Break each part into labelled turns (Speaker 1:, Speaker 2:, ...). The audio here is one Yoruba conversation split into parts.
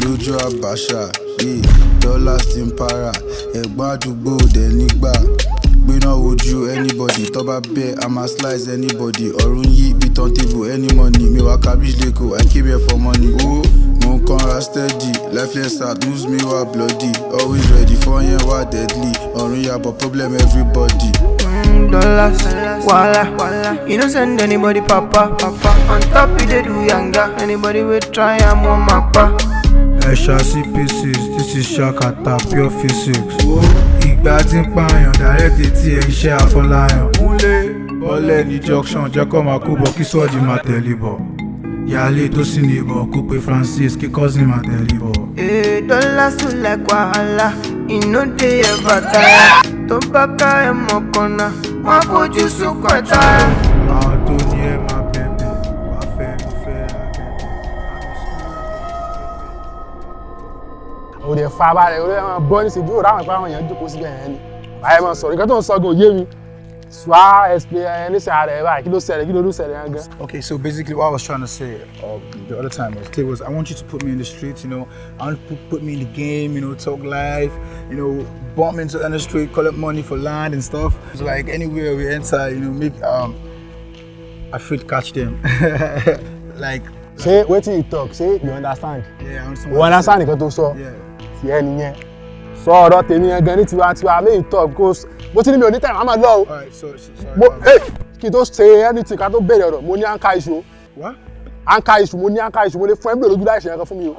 Speaker 1: Lójú àbáṣà, yeah, dollars ti ń para, ẹ̀gbọ́n àdúgbò dẹ̀ nígbà. Gbéná wojú anybody, tó bá bẹ́, a máa slice anybody. Ọ̀run yí bí turntable, any money. Mi wá cabbage lẹ́kọ̀ọ́, I came here for money. Ó mo ń kanra steady, lifeless heart moves me wá bloody. Always ready for yẹn wá deadly. Ọ̀run yàbọ̀ problem everybody.
Speaker 2: Dollars, wala, wala. You don't send anybody, papa, papa. On top you dey do yanga. Anybody will try, I'm on my pa.
Speaker 3: Ẹ̀ṣà CP6, this is Shakata, pure physics. Ìgbà tí ń pààyàn, direct etí ẹ̀ iṣẹ́ Afọláyàn. Kúnlé bọ́lẹ̀ ní junction, jẹ́ kó máa kó bọ̀ kí sọ́ọ̀dì máa tẹ̀lé bọ̀. Ìyáálé tó sì ní ìbọ̀ kó pe Francis kí cousin máa tẹ̀lé bọ̀.
Speaker 2: Eh, dollars too like wahala. You no dey ever tire. Tó bá ká ẹ mọ̀ kànnà, wọ́n á fojú sunkún ẹ̀ tara.
Speaker 3: Àwọn tó ní ẹ máa bẹ̀bẹ̀, wàá fẹ́ mo fẹ́ abẹ̀bẹ̀.
Speaker 4: O dẹ̀ fa balẹ̀, o dẹ̀ máa bọ́ ní ṣèjú òrà àwọn ìpá àwọn èèyàn jókòó síbẹ̀ yẹn ni báyìí máa sọ̀rọ̀ nǹkan tó ń sọ gan òye mi ṣùá explanation ara ẹ̀ báyìí, kí ló ṣẹlẹ̀, kí ló ló ṣẹlẹ̀ yẹn gan.
Speaker 3: Okay, so basically what I was trying to say the other time was I want you to put me in the streets. I want you to put me in the game, talk life, bump into the street, collect money for land and stuff. It's like anywhere we enter, make afraid catch them. Like
Speaker 4: Ṣé wetin you talk, ṣé you understand?
Speaker 3: Yeah, I understand.
Speaker 4: O understand nǹkan tó sọ?
Speaker 3: Yeah.
Speaker 4: Tiẹ̀ nìyẹn, sọ ọ̀rọ̀ tèmi yẹn gan ní tiwantiwa, make you talk because mo ti ní mi ò ní tẹ̀, máa lọ o.
Speaker 3: All right, so sorry.
Speaker 4: Mo kí n tó ṣe anything, ká tó bẹ̀rẹ̀ ọ̀rọ̀, mo ní anger issue o.
Speaker 3: What?
Speaker 4: Anger issue, mo ní anger issue, mo lè fún ẹ bí lójú láìsí ẹ̀kan fún mi o.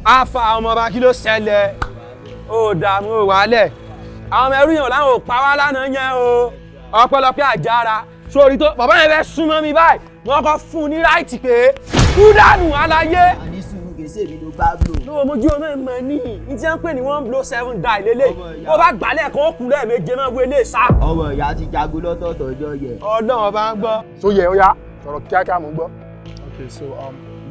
Speaker 5: Afa ọmọọba, kí ló ṣẹlẹ̀? Ó dààmú, ó wálẹ̀. Àwọn ọmọ ẹrú yẹn làwọn ò pa wá lánàá yẹn o, ọpẹ́lọpẹ́ àjára sórí tó bàbá yẹn fẹ́ súnmọ́ mi báyìí, wọ́n kọ́ fún un ní right pé kú dànù aláyé.
Speaker 6: Àní sùúrù, kìí ṣèmi ló bá blow.
Speaker 5: Ní omojú ọmọ ẹ̀mọ ní ní tí wọ́n ń pè ní one blow seven die lélẹ̀, bó bá gbálẹ̀ kan ó kú lẹ́ẹ̀méje máa wo ilé sá.
Speaker 6: Ọmọ ìyá ti jagun lọ́tọ̀ọ̀tọ̀ ọjọ́ yẹ.
Speaker 5: Ọlọ́run ọba ń gbọ́.
Speaker 4: Tó yẹ, ó yá, sọ̀rọ̀ kíákíá, mo ń gbọ́.
Speaker 3: Okay, so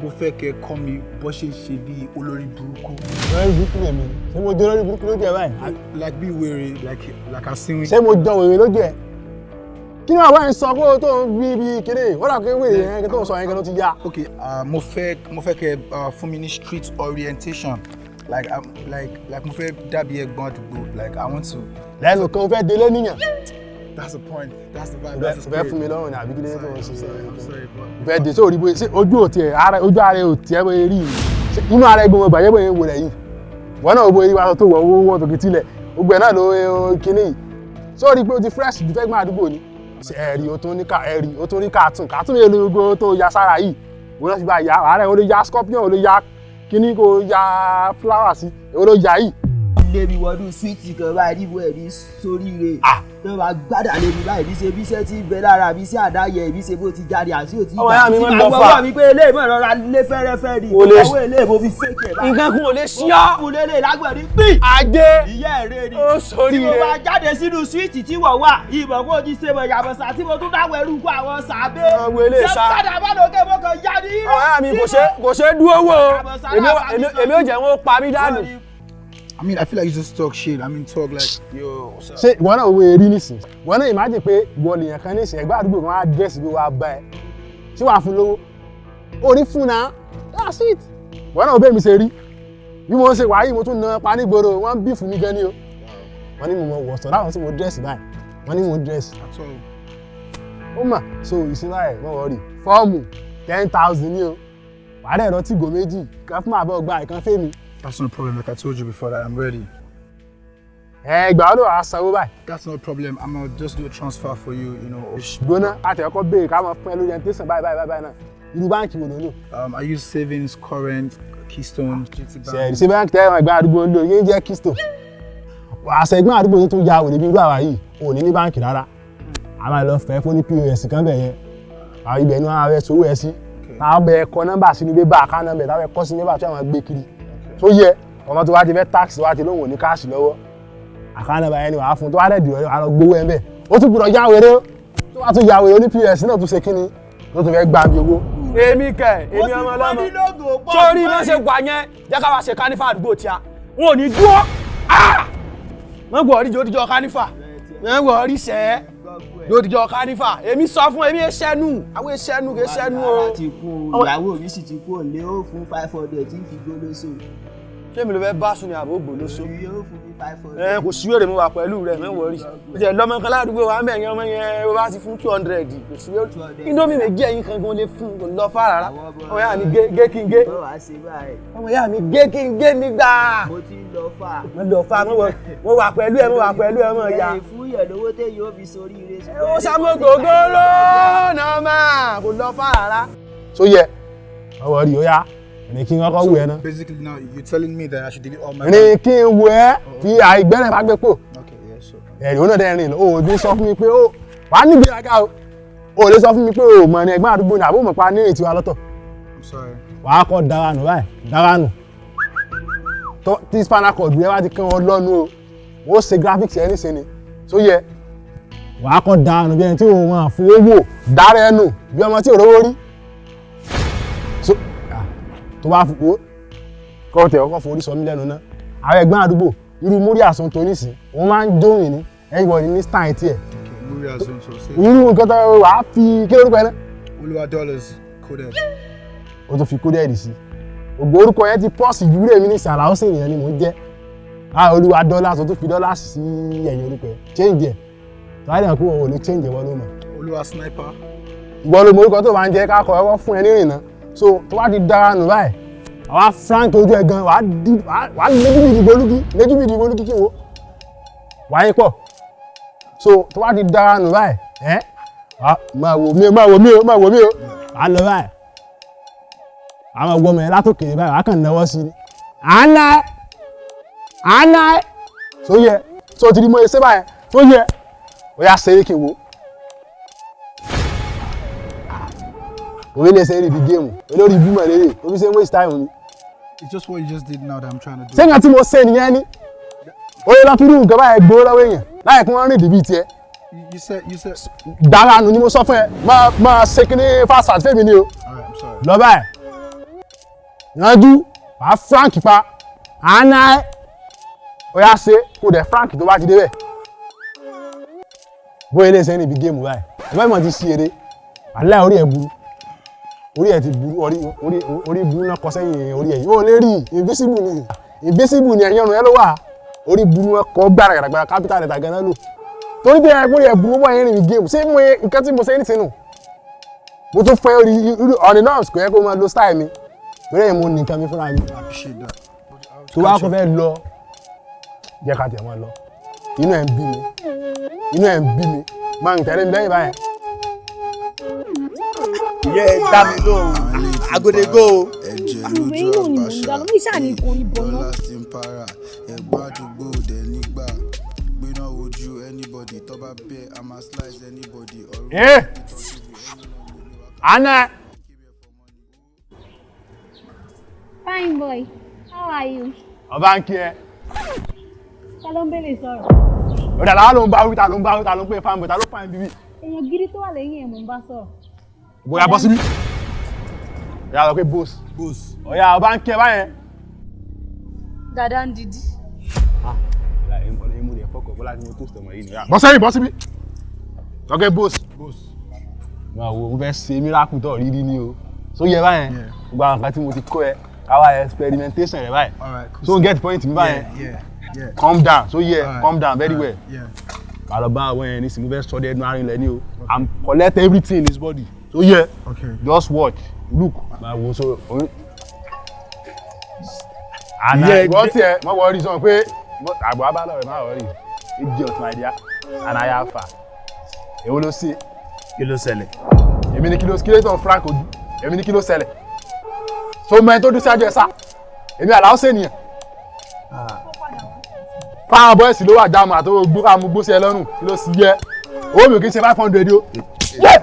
Speaker 3: mo fẹ́ kẹ́ kọ́ mi bó ṣe ń ṣe bí olórí burúkú.
Speaker 4: Olórí burúkú lèmi? Ṣé mo jẹ́ olórí burúkú lójú ẹ báyìí?
Speaker 3: Like bí wèrè, like asínwín.
Speaker 4: Ṣé mo jọ wèrè lójú ẹ? Kí ni àwọn ẹ̀ ń sọ kó tó ń bí bí kíní ó dà pé wèrè yẹn tó ń sọ yẹn kí ló ti yá.
Speaker 3: Okay, mo fẹ́ kẹ́ fún mi ní street orientation. Like mo fẹ́ dàbí ẹ̀gbọ́n àdúgbò. Like I want to.
Speaker 4: Lẹ́nu kan, o fẹ́ délé níyàn.
Speaker 3: That's the point. That's the vibe.
Speaker 4: O
Speaker 3: That's the
Speaker 4: fẹ́
Speaker 3: spirit.
Speaker 4: fún mi lọ́rùn ní àbí kí ló tó ń ṣe?
Speaker 3: Sorry, I'm sorry, but.
Speaker 4: O fẹ́ dé sórí bóyá ṣé ojú ò tiẹ̀ ara ojú ara ò tiẹ̀ bóyá rí yìí. Ṣé inú ara ẹgbẹ́ wọn bàjẹ́ bóyá wò rẹ̀ yìí, wọ́n náà bóyá wàá tó wọ̀ owó wọ́n tòkì tilẹ̀ gbogbo ẹ̀ náà ló kíní yìí sórí pé o ti fresh ju fẹ́ gbọ́n àdúgbò ni. Ṣé ẹ̀rí o tún ní ká ẹ̀rí o tún ní cartoon cartoon yẹn ló gbogbo tó ya sára yìí, wọ́n náà ti bá ya ààrẹ, o lè ya scorpion, o lè ya kíní, kò ya flower sí, o lè ya yìí.
Speaker 6: Lé mi wọnú street kan báyìí níbo ẹ̀ ní sóríire. Tó bá gbádà lé mi báyìí, níṣe bí iṣẹ́ ti ń bẹ lára mi sí àdáyẹ ìbí ṣe bó ti jáde àti òtí.
Speaker 5: Ọmọ ìyá mi máa ń lọ
Speaker 6: Tí
Speaker 5: fà.
Speaker 6: màá gbọ́ mi pé eléyìí mọ̀ rọra lé fẹ́rẹ́fẹ́ ni.
Speaker 5: Kò lè-
Speaker 6: Owó eléyìí mo fi fake ẹ̀ báyìí.
Speaker 5: Nǹkan kun ò lè ṣí ọ́.
Speaker 6: Mo lélẹ̀ lágbọ̀n ní pí.
Speaker 5: Ajé.
Speaker 6: Ìyá ẹ̀rẹ́ ni.
Speaker 5: Ó sóríire.
Speaker 6: Tí mo bá jáde sínú street tí wọ́n wà, ìmọ̀ kó o ti ṣe mọ̀ yàmọ̀sá tí mo tún dáwọ̀ ẹrú kó àwọn sàbẹ̀.
Speaker 5: Ọmọ eléyìí sá.
Speaker 6: Ṣé padà bá lókè mo kàn yá ní.
Speaker 5: Ọmọ ìyá mi kò ṣe dúró wò ó. Èmi ò jẹ́ wọn ó pa mí dànù.
Speaker 3: I mean, I feel like you just talk shit. I mean, talk like, yo, what's up?
Speaker 4: Ṣé ìwọ náà wo erí nísìn, ìwọ náà imagine pé ìwọ lèèyàn kan nísìn, ẹgbẹ́ àdúgbò kan á dress bí wàá bá ẹ, ṣé wàá fún lówó? Ó ní fún náà, that's it. Ìwọ náà bẹ́ẹ̀ mi ṣe rí bí mo ṣe wà yìí, mo tún na pa nígboro, wọ́n ń bí fún mi gan ni o. Wọ́n ní mo mọ wọ̀sán láwọn tí mo dress báyìí, wọ́n ní mo dress.
Speaker 3: At all.
Speaker 4: Ó mà so ìsinmi ẹ̀ mọ̀ wọ́n rí fọ́ọ̀mù 10,000 ní o, wàá dẹ̀ lọ tígò méjì kan fún àbọ̀ gba ìkan fẹ́mi.
Speaker 3: That's no problem. Like I told you before that I'm ready.
Speaker 4: Ẹ ìgbà wo ló wàá sanwó báyìí?
Speaker 3: That's no problem. I'm gonna just do a transfer for you, you know.
Speaker 4: Gbóná láti ẹ̀kọ́ béèrè ká máa fún ẹ lórí orientation báyìí báyìí báyìí náà, irú báǹkì wo ló ń lò?
Speaker 3: I use savings, current, Keystone, GT Bank.
Speaker 4: Ṣe ṣe báǹkì tẹ́wọ̀n ẹgbẹ́ àdúgbò ń lò yín jẹ́ Keystone? Àṣẹ ẹgbẹ́ àdúgbò tó tún ya òní bí irú àwa yìí ò ní ní báǹkì rárá, a máa lọ fẹ́ fún ní POS kan bẹ̀ yẹn, àwọn ibẹ̀ ni wọ́n á fẹ́ sowó ẹ sí, táwọn bẹ kọ nọ́mbà sínú bébà àká nọ́mbà táwọn bẹ kọ́ sínú bébà tí wọ́n máa gbé kiri tó yẹ ọmọ tó wá ti fẹ́ tax tó wá ti lóhùn ò ní cash lọ́wọ́, àká nọ́mbà yẹn ni wàá fún tó wá dẹ̀ dìrọ̀, wàá lọ gbowó ẹ bẹ́ẹ̀. Ó tún gbúdọ̀ yá wèrè, tó wá tún ya wèrè ní POS náà tún ṣe kíni tó tún fẹ́ gbà bí owó.
Speaker 5: Èmi kẹ, èmi ọmọ ọlọ́mọ sórí bá ṣe wà yẹn, jẹ́ ká wá ṣe carnival àdúgbò tíá, wọn ò ní dúró. Wọ́n gbọ́ oríjì òdìjọ́ carnival, wọ́n gbọ́ orí sẹ́ẹ́. Lódìjọ́ kánífà, èmi sọ fún èmi ẹsẹ̀nu, àwọn ẹsẹ̀nu kì í ṣẹ́nu o.
Speaker 6: Ara ti kú o, ìyàwó mi sì ti kú òlé ó fún 500 tí ń fi gbólóso.
Speaker 5: Ṣé mi ló fẹ́ bá sùn ní àbò gbólóso?
Speaker 6: Yóò fún mi 500.
Speaker 5: Ẹ kò sí wèrè mo wà pẹ̀lú rẹ̀ mẹ́wọ̀ọ́ rí. Ó jẹ́ lọ́mọ kan ládùúgbò wa mẹ́rin ọmọ yẹn ó bá ti fún 200 kò sí wèrè. Indomie méjì ẹyin kan gan lè fún kò lọ fà rárá. Ọmọ ìyá mi gé kí n gé. Ọmọ ìyá mi gé kí n gé nígbà.
Speaker 6: Mo ti lọ fà.
Speaker 5: Mo lọ fà mo wà pẹ̀lú ẹ mo wà pẹ̀lú ẹ mọ̀ ya.
Speaker 6: Ẹ fún yẹ̀ lówó téyìn ó fi sórí ire.
Speaker 5: Ó ṣàmógógóró náà máa kò lọ fà rárá.
Speaker 4: So yẹ ọwọ́ rí o yá ní kí n kọ́kọ́ wù ẹ́ ná.
Speaker 3: Basically now you're telling me that I should delete all my.
Speaker 4: Ní kí n wù ẹ́ fi àìgbẹ́rẹ̀ bá gbé pò.
Speaker 3: Okay, yeah, sure.
Speaker 4: Ẹ̀rí òun náà dẹ̀ rìn lọ, o ò ní sọ fún mi pé ó wàá ní ìgbéraga o. O ò lè sọ fún mi pé o mọ̀ ní ẹ̀gbọ́n àdúgbò ní àbó mọ̀ pa ní ètò wa lọ́tọ̀.
Speaker 3: I'm sorry.
Speaker 4: Wàá kọ́ dára nù báyìí, dára nù. Tí spinal cord rẹ bá ti kán ọ lọ́nu o, ó ṣe graphics ẹ níṣe ni. Tó yẹ wàá kọ́ dára nù bí ẹni tí òun àfowó wò dára ẹnu bí ọmọ tí ò rówó rí. Tó bá fò kọ́ tẹ̀ ọkọ̀ forí sọ mí lẹ́nu náà àwọn ẹ̀gbọ́n àdúgbò irú múrí àsun tó nísìn wọ́n máa ń jóyìn ní everybody ní style tiẹ̀ irú nǹkan tó wàá fi kí lórúkọ ẹ náà.
Speaker 3: Olúwa Dollars coded.
Speaker 4: O tún fi coded sí ògbó orúkọ yẹn ti pọ́ọ̀sì ìwúrẹ́ mi ní sàrà ó sì nìyẹn ni mò ń jẹ́ Olúwa Dollars o tún fi dollars sí ẹ̀yìn orúkọ yẹn change ẹ̀ tó bá dẹ̀ kó o lè change ìwọ ló mọ̀.
Speaker 3: Olúwa Sniper.
Speaker 4: Ìwọ ló mọ orúkọ tó máa ń jẹ́ ká kọ ẹwọ́ fún ẹ nírìnà so tó bá ti dára nù báyìí àwa frank ojú ẹ gan wàá lójú mi ìdìbò olúkí lójú mi ìdìbò olúkí kí wo wàá yín pọ̀ so tó bá ti dára nù báyìí ẹ máa wò mí o máa wò mí o máa wò mí o wàá lọ báyìí àwọn ọgbọ́n mi látòkè báyìí wàá kàn náwó sí i àná àná tó yẹ tó ti di mọ́ ẹsẹ̀ báyìí tó yẹ ó yà ṣe é kí n wo. Òwe lè ṣe é níbi géèmù olórí ibú mọ̀ lérè omi ṣe ń waste time mi.
Speaker 3: It's just what you just did now that I'm trying to do.
Speaker 4: Ṣé nǹkan tí mo ṣe nìyẹn ni? Oye lọ fi irú nǹkan báyẹn gbowó lọ́wọ́ èèyàn láì kí wọ́n rìn dìbì tiẹ̀.
Speaker 3: You said you said.
Speaker 4: Dára nu ni mo sọ fún ẹ máa ṣe kí ní fast fast fèmí ni o.
Speaker 3: All right, I'm sorry.
Speaker 4: Lọ báyìí. Yanjú wàá Frank pa àná ẹ ó yá ṣe kó dẹ̀ Frank tó bá ti débẹ̀. Bóyá ilé iṣẹ́ níbi géèmù báyìí ẹ̀fọ́ ìmọ̀ ti ṣí eré àlẹ́ orí ẹ̀ burú orí ẹ̀ ti burú orí burú náà kọ sẹ́yìn orí ẹ̀ yìí ó lè rí invisible ni invisible ni ẹ̀yìn ọ̀run ẹ ló wà orí burú náà kọ gbàràgbàrà capital letter gan-an lò torí bí ẹ̀kú ẹ̀ burú wọ́n yẹn rìn mí géèmù ṣé mo nǹkan tí mo ṣe ní tinú mo tún fẹ́ orí ọ̀nì náà kò yẹ kó máa lo style mi torí ẹ̀ mo nìkan mi fúnra mi tó bá kọ́ fẹ́ lọ jẹ́ ká tẹ̀ wọ́n lọ inú ẹ̀ ń bí mi inú ẹ̀ ń bí mi máa ń tẹ̀lé mi lẹ́yìn báyẹn.
Speaker 6: Ìyá ẹ dá mi lóhùn agodego o.
Speaker 1: Ẹ̀jẹ̀
Speaker 7: Àrùn
Speaker 1: lójú
Speaker 7: inú ni mò ń
Speaker 1: àbáṣà
Speaker 7: dá lọ, mi ṣáà ní kò rí bọ̀nà.
Speaker 1: dollars ti ń para ẹ̀gbọ́n àdúgbò dẹ̀ nígbà gbéná wojú anybody tó bá bẹ́ a máa slice anybody ọ̀run.
Speaker 4: Eh! Àná
Speaker 7: Fine boy, how are you?
Speaker 4: ọba ń kí ẹ.
Speaker 7: Ta ló ń bèlè sọ̀rọ̀?
Speaker 4: Ọ̀dà làwọn ló ń bá wí ta ló ń bá wí ta ló ń pè fáwọn ta ló fáwọn bíbí.
Speaker 7: Èèyàn gidi tó wà lẹ́yìn ẹ̀ mò ń bá sọ̀rọ̀.
Speaker 4: Bóyá bọ́ síbí. Ọ̀yà lọ pé boss.
Speaker 3: Boss.
Speaker 4: Ọ̀yà ọba ń kí ẹ báyẹn.
Speaker 7: Dàdá ń didi.
Speaker 4: Bọ́ sẹ́yìn bọ́ síbí. Lọ́kẹ́ boss.
Speaker 3: Boss.
Speaker 4: Máa wo mo fẹ́ ṣe miracle tó rí rí ni o. So yẹ báyẹn. Gbogbo àwọn nǹkan tí mo ti kọ́ ẹ káwá experimentation rẹ báyìí.
Speaker 3: All right, cool.
Speaker 4: So get point mi báyẹn.
Speaker 3: Yeah, yeah.
Speaker 4: Calm down. So yeah,
Speaker 3: All right,
Speaker 4: calm down very
Speaker 3: all right,
Speaker 4: well.
Speaker 3: Yeah.
Speaker 4: Wà lọ bá àwọn yẹn nísìnyí mo fẹ́ sọ dé ẹnu arin lẹ ní o. I'm collect everything in his body. So yeah.
Speaker 3: Okay.
Speaker 4: Just watch. Look. Máa wo so. Àná
Speaker 3: Yeah,
Speaker 4: ìwọ tiẹ̀ mọ̀ wọ́n rí sọ pé àgbà abálọ̀ rẹ̀ máa wọ́n rí. Idiot my dear. Àná yà fà. Èwo ló ṣe?
Speaker 6: Kí ló ṣẹlẹ̀?
Speaker 4: Èmi ni kí ló kí ló tán Frank ojú. Èmi ni kí ló ṣẹlẹ̀? So mọ ẹni tó dún síwájú ẹ sá. Èmi àlàó sènìyàn. Fáwọn bọ́ẹ̀sì ló wà dáàmú àti owó gbó àmú gbó sí ẹ lọ́rùn kí ló sì yẹ. Owó mi ò kí ń ṣe 500 o. Yeah!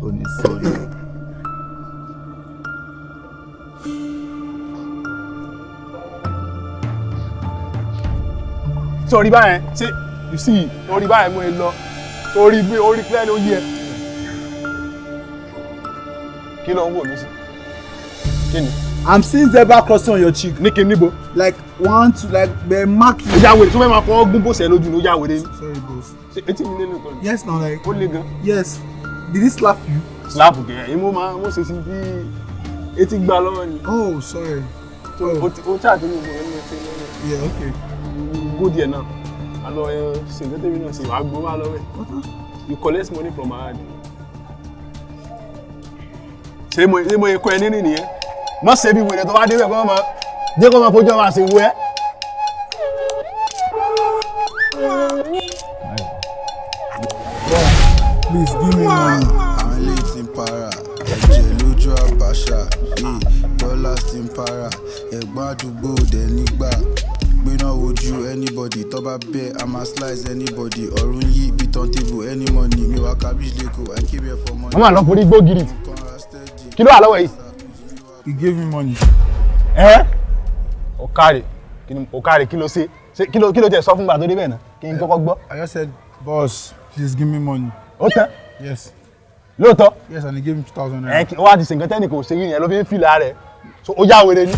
Speaker 6: Onísọ̀rọ̀.
Speaker 4: Sọ̀rí báyẹn ṣé you see orí báyẹn mú ẹ lọ orí gbé orí clear ló yẹ. Kí ló ń wò mí sí? Kí ni?
Speaker 3: I'm seeing zebra crossing on your cheek.
Speaker 4: Ní kí n níbo?
Speaker 3: Like one, two, like they mark you.
Speaker 4: Ó yá wèrè tó fẹ́ máa fọwọ́ gún bòsẹ̀ lójú ni ó yá wèrè ni.
Speaker 3: Sorry, boss.
Speaker 4: Ṣé etí mi lé lóòótọ́ ni?
Speaker 3: Yes, now like.
Speaker 4: Ó le gan.
Speaker 3: Yes. Did he slap you?
Speaker 4: Slap kẹ̀ ẹ́ mo máa mo ṣe sí fi etí gbá lọ́wọ́ ni.
Speaker 3: Oh, sorry.
Speaker 4: So o chat mi mo ẹni ẹsẹ̀ lọ́wọ́.
Speaker 3: Yeah, okay.
Speaker 4: Go there now. Àlọ́ ẹ ṣe nǹkan tẹ́mi náà ṣe wàá gbowó wá lọ́wọ́ ẹ̀. You collect money from my hand. Ṣé mo kọ́ ẹ nínú nìyẹn? Má ṣe bí wèrè tó bá débẹ̀ kọ́ mọ́ jẹ́ kó máa fojú ọmọ àṣewú ẹ́.
Speaker 3: Please give me money.
Speaker 1: Àwọn ilé ti ń para, ẹ̀jẹ̀ lójú àbáṣà, dollars ti ń para, ẹ̀gbọ́n àdúgbò dẹ̀ nígbà. Gbéná wojú anybody, tó bá bẹ́, a máa slice anybody, ọ̀run yí bí turntable any money, mi wá cabbage lẹ́kọ̀ọ́, I came here for money.
Speaker 4: Wọ́n máa lọ forí gbógiri. Kí ló wà lọ́wọ́ yìí?
Speaker 3: He gave me money.
Speaker 4: Ẹ́ ọ̀kàrè ọ̀kàrè kí ló ṣe kí ló tẹ̀ sọ fún gbà tó débẹ̀ náà kí n kọ́kọ́ gbọ́.
Speaker 3: I just said, boss, please give me money.
Speaker 4: Ó tán.
Speaker 3: Yes.
Speaker 4: Lóòótọ́.
Speaker 3: Yes, and he gave me 2,000 naira.
Speaker 4: Ẹ wá ti ṣe nǹkan tẹ́nì kò ṣe yìí yẹn ló fi ń fìlà rẹ̀ so ó yá wèrè ni.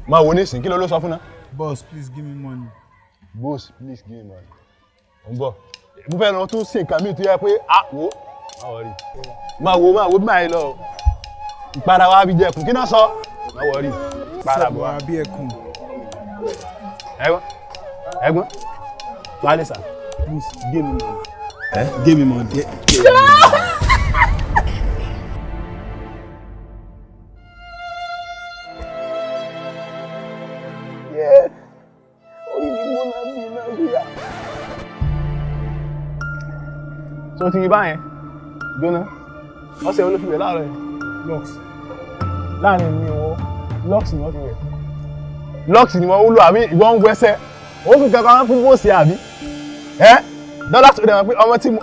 Speaker 4: Máa wo nísìnyí kí ló sọ fún náà.
Speaker 3: Boss, please give me money.
Speaker 4: Boss, please give me money. Ó ń bọ̀. Mo fẹ́ lọ tún ṣe nǹkan míì tó yẹ pé a wò má wọrí. Máa wo bí màá yìí lọ. Ìpara wa bí jẹkùn kí náà sọ. Má wọrí. Ìpara bọ̀ wá.
Speaker 3: Bí ẹkùn.
Speaker 4: Ẹ̀gbọ́n ẹ̀gbọ́n wálé sà please give me money. Eh? Give me money. Yeah. Orí mi gbóná bí iná gbéra. So ti rí báyẹn gbóná ọ̀sẹ̀ wo ló fi wẹ̀ láàárọ̀ yẹn? Lux. Láàrin mi wọ Lux ni wọ́n fi wẹ̀. Lux ni wọ́n ń lò àbí ìwọ́n ń wẹsẹ̀. Ó fi kankan fún bóòsì àbí? Ẹ́ dọ́làsì ó dẹ̀ mọ̀ pé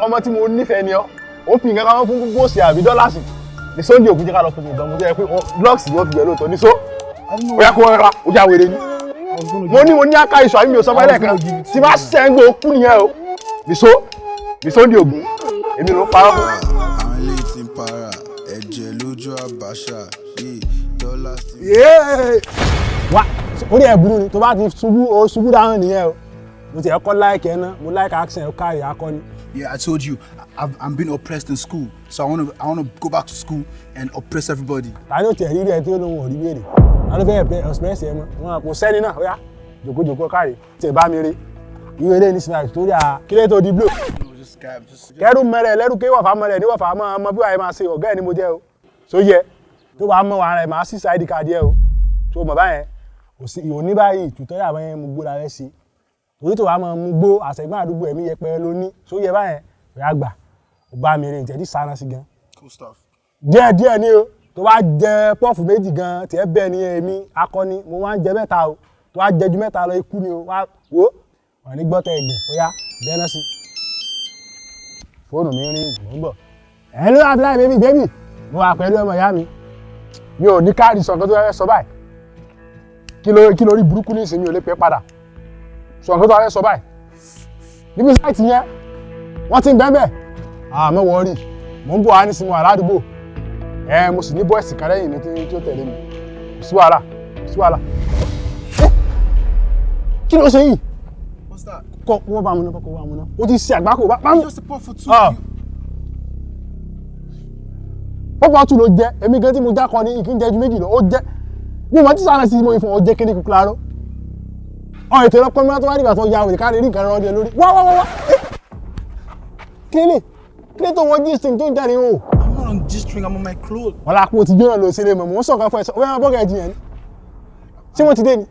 Speaker 4: ọmọ tí mo nífẹ̀ẹ́ ni ọ́. Ó fi nǹkan kan fún bóòsì àbí dọ́làsì. Ní Sunday òkú jẹ́ ká lọ fún ìdánwò tó yẹ pé Lux ni wọ́n fi wẹ̀ lóòótọ́ ní so. Ó yá kó rọra ó já wèrè ni. Mo ní aká iṣu àbí mi ò sọ fún ẹlẹ́kan tí bá sẹ́ńgbò kú nìyẹn o. Ní Sunday ògún èmi ló parọ́ fún.
Speaker 1: Àwọn ilé ti ń para, ẹ̀jẹ̀ lójú àbáṣà, dollars ti.
Speaker 4: Wá orí ẹ̀ burú ni tó bá ti ṣubú o ṣubú dáhùn nìyẹn o. Mo ti ẹ̀ kọ́ láìkẹ́ ẹ̀ náà mo láìka action ẹ̀ káàrí akọni.
Speaker 3: Yeah, I told you, I'm being oppressed in school, so I want to go back to school and oppress everybody.
Speaker 4: Ta ni ó tiẹ̀ rí ẹ tí ó lóun ò rí wèrè? Ta ló fẹ́ express ẹ mọ́? Wọn kò sẹ́ni náà, ó yá jòkójòkó káàrí tiẹ̀ bá mi rí. Ìwé eré ní sinmi torí à kílé tó di blue. Kẹ́rù mẹ́rẹ̀ lẹ́rù kí wọ̀fà mẹ́rẹ̀ ní wọ̀fà mọ́ ọmọ bí wàá máa ṣe ọ̀gá ẹ̀ ni mo jẹ́ o. So yẹ tó bá mọ̀ wàá rẹ̀ máa sí side card yẹ o. Tó mọ̀ báyẹn ò ní báyìí tùtọ́rí àwọn yẹn mú gbóra rẹ̀ sí. Torí tó wàá máa mú gbó àṣẹgbọ́n àdúgbò ẹ̀mí yẹpẹrẹ ló ní. So yẹ báyẹn rẹ̀ àgbà ò bá mi rìn ìtẹ́jú sáná sí gan. Díẹ̀ díẹ̀ ni o tó bá jẹ pọ́ọ̀fù méjì gan tiẹ̀ bẹ́ẹ̀ ni èmi akọni mo máa ń jẹ mẹ́ta o tó bá jẹ ju mẹ́ta lọ ikú ni o wá wo wọ́n ní gbọ́tẹ̀ ẹ̀gbẹ̀ ó yá bẹ́ẹ̀ náà sí. Fóònù mi rí mò ń bọ̀. Hello Abdullahi baby baby mo wà pẹ̀lú ọmọ ìyá mi mi ò ní káàdì sọ nǹkan tó fẹ́ sọ báyìí kí ló rí burúkú ní ìsinmi ò lè pẹ́ padà sọ nǹkan tó fẹ́ sọ báyìí níbi sáìtì yẹn wọ́n ti ń bẹ́ẹ̀ bẹ́ẹ̀ àmọ́ wọ́n rí mò ń bọ̀ wá nísìnyí wà ládùúgbò ẹ mo sì ní bọ́ọ̀sì kan lẹ́yìn mi tí ó tẹ̀lé mi kò sí wàhálà kò sí wàhálà. Kí ló ṣe yìí? Kọ́ wọ́n bá mu náà kọ́ wọ́n bá mu náà ó ti ṣe àgbákò bá mu. Pọ́pọ́ tù ló jẹ èmi gan tí mo jákọ ní ìkí ń jẹ ju méjì lọ ó jẹ bí mo ti sáré sí mo ìfọ̀n ó jẹ kéde kúkú láró. Ọ̀ ètò ìrọ́pọ̀ mi tó wá dìgbà tó ya òrìká kárí nǹkan rán lórí wá wá wá wá. Kíni kíni tó wọ́n G-string tó ń jáde o.
Speaker 3: I'm not on G-string, I'm on my clothes.
Speaker 4: Wọ́n lápò tí jóná lọ sílé mọ̀ mò ń sọ̀kan fún ẹ sọ wọ́n bọ́gà ẹ̀jì yẹn ni. Ṣé wọ́n ti dé ni?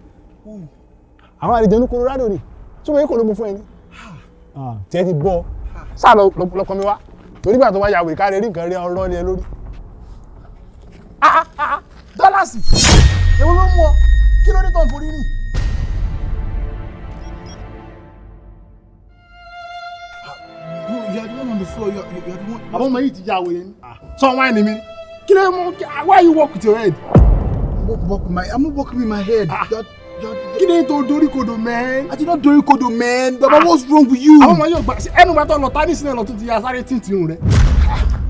Speaker 4: Àwọn àlejò ní Colorado ni. Tí wọ́n yẹ kó ló mú fún ẹ ní. Tí ẹ ti bọ́ sáà lọ́kọ mi wá torí gbà tó wá yàwó ìkárẹ̀ rí nǹkan rí ọ̀rọ̀ ni ẹ lórí.
Speaker 3: Dọ́làsì èwo ló mú ọ kí ló dé tó ń forí rìn. Bro, you are the one on the floor. You are the one.
Speaker 4: Àwọn ọmọ yìí ti ya wèrè ni. Sọ wáìnì mi. Kí ló mú why you work with your head?
Speaker 3: I'm not working with my head.
Speaker 4: Kí ni tó dorí kodò man?
Speaker 3: I did not dorí kodò man. Baba, what's wrong with you?
Speaker 4: Àwọn ọmọ yóò gbà ẹnu bá tọ́ lọ tá ní sinmi lọ tó ti ya sáré tíǹtì irun rẹ.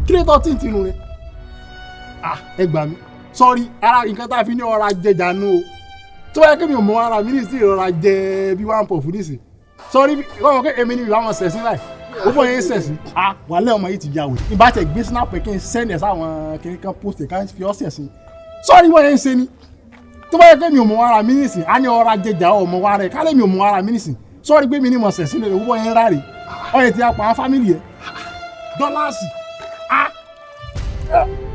Speaker 4: Kí ni tó tíǹtì irun rẹ? Ẹ gbà mí. Sorry, ara nǹkan tá a fi ní ọ̀rá jẹjà nù o. Tó bá yẹ kí mi ò mọ ara mi nísìnyí ìrora jẹ bí one puff nísìnyí. Sọrí ọmọ pé èmi ni ìwà wọn sẹ̀sìn láì. Ó bọ̀ yẹn sẹ̀sìn. Ah, wàlẹ́ ọmọ yìí ti ya wèrè. Ìbá tẹ̀ gbé snap kí n send ẹ̀ sáwọn kìnìún kan post ẹ̀ ká fi ọ́ sẹ̀sìn. Sọrí wọ́n yẹn ń ṣe ni. Tó bá yẹ pé mi ò mọ ara mi nísìn, á ní ọ̀rá jẹjà ọ̀ mọ ara rẹ̀ kálẹ̀ mi ò mọ ara mi nísìn. Sọrí pé mi ní mọ̀ sẹ̀sìn lè wọ́n yẹn ráre. Ọ̀yẹ̀ ti apá fámìlì ẹ̀. Dọ́làsì. Ah!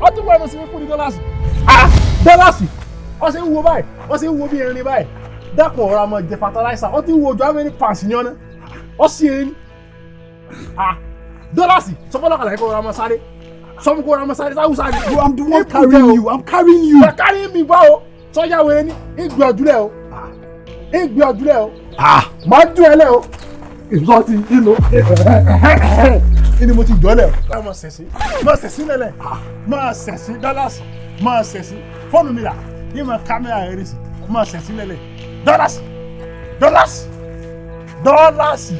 Speaker 4: Ọtún bọ̀ ẹ̀ mọ̀ sí fún ní dọ́làsì. Ah! Dọ́làsì. Ó ṣe ń wo báyìí, ó ṣe ń wo bí erin báyìí. Dákun ọ̀rọ̀ àmọ̀ jẹ fertilizer, ó ti ń wo ojú how many pounds ní ọ̀nà. Ó sì erin. Ah! Dọ́làsì. Sọfọ́lọ́kàlà kó ọ̀rọ̀ àmọ̀ sáré. Sọfún kó ọ̀rọ̀ àmọ̀ sáré sáwùsá ni.
Speaker 3: Bro, I'm the one carrying you. I'm carrying you.
Speaker 4: You are carrying me báwo? Sọ́jà wẹ̀rẹ̀ ni, ń gbé ọdúnlẹ̀ o. Ń gbé ọdúnlẹ̀ o. Màá dún ẹ lẹ́ o. Ìsọ ti inú. Inú mo ti jọ́ lẹ̀ o. Máa sẹ̀sí. Máa sẹ̀sí lẹ̀lẹ̀. Máa sẹ̀sí dọ́làsì. Máa sẹ̀sí. Fóònù mi rà. Ní ma kámẹ́rà rẹ̀ sí. Máa sẹ̀sí lẹ̀lẹ̀. Dọ́làsì. Dọ́làsì. Dọ́làsì.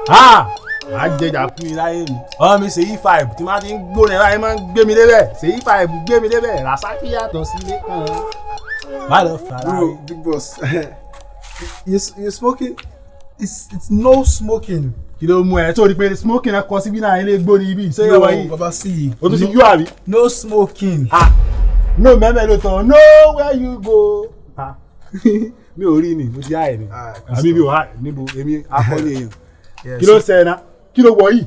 Speaker 4: Ha! Àjẹjà kú mi láyé mi. Ọmọ mi ṣèyí five tí máa ti ń gbóná ẹ̀ báyìí máa ń gbé mi débẹ̀. Ṣèyí five gbé mi débẹ̀. Rasaki yàtọ̀ sílé kan. Má lọ fara
Speaker 3: Bro,
Speaker 4: rí.
Speaker 3: big boss. You smoking? It's no smoking.
Speaker 4: Kí ló mú ẹ tó rí pé smoking ẹ kọ síbí náà ilé gbó ní ibi? Ṣé ìwọ yìí?
Speaker 3: Baba, see.
Speaker 4: O tún ti yó àbí?
Speaker 3: No smoking.
Speaker 4: Ah! No mẹ́mẹ́ ló tán. No where you go. Ah! Mi ò rí ni, mo ti há ẹ̀ ni.
Speaker 3: Ah,
Speaker 4: Àbí mi ò há níbo èmi akọni èèyàn.
Speaker 3: Yeah,
Speaker 4: Kí ló ṣe ẹ náà? Kí ló wọ̀ yìí?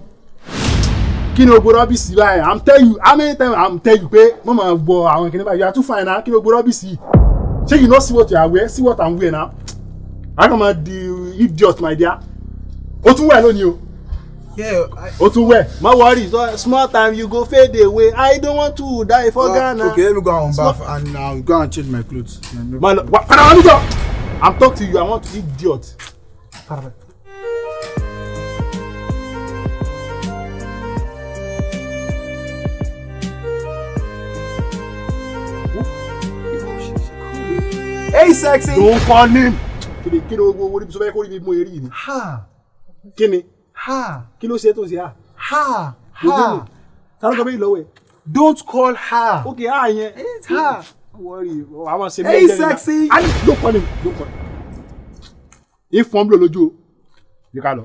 Speaker 4: Kí ni o gbọ́ rọ́bìsì báyìí? I'm tell you how many times I'm tell you pé mo máa wọ àwọn kìnìún báyìí. You are too fine now. Kí ló gbọ́ rọ́bìsì yìí? Ṣé you no see what you are wear? See what I'm wear now? I come out the idiot my dear. O tún wẹ̀ lónìí o.
Speaker 3: Yeah.
Speaker 4: O tún wẹ̀. Má worry, so small time you go fade away. I don't want to die for Ghana.
Speaker 3: Okay, let me go and bath and I'll go and change my clothes.
Speaker 4: Má lọ, wá padà wá níjọ. I'm talk to you, I want to idiot. Padà.
Speaker 3: Hey, sexy.
Speaker 4: Don't call him. Kí ni owó orí sọ fẹ́ kó rí mi mú eré yìí ni?
Speaker 3: Ha.
Speaker 4: Kí ni?
Speaker 3: Ha.
Speaker 4: Kí ló ṣe tó ṣe ha?
Speaker 3: Ha.
Speaker 4: Gbogbo
Speaker 3: Ha.
Speaker 4: mi. Ta ló sọ bẹ́ẹ̀ lọ́wọ́ ẹ̀?
Speaker 3: Don't call her.
Speaker 4: Okay, ha yẹn.
Speaker 3: It's her.
Speaker 4: Worry, àwọn ṣe
Speaker 3: Hey, sexy.
Speaker 4: Ali, don't call him. Don't call him. Ifọ̀n ló lójú o. Yẹ ká lọ.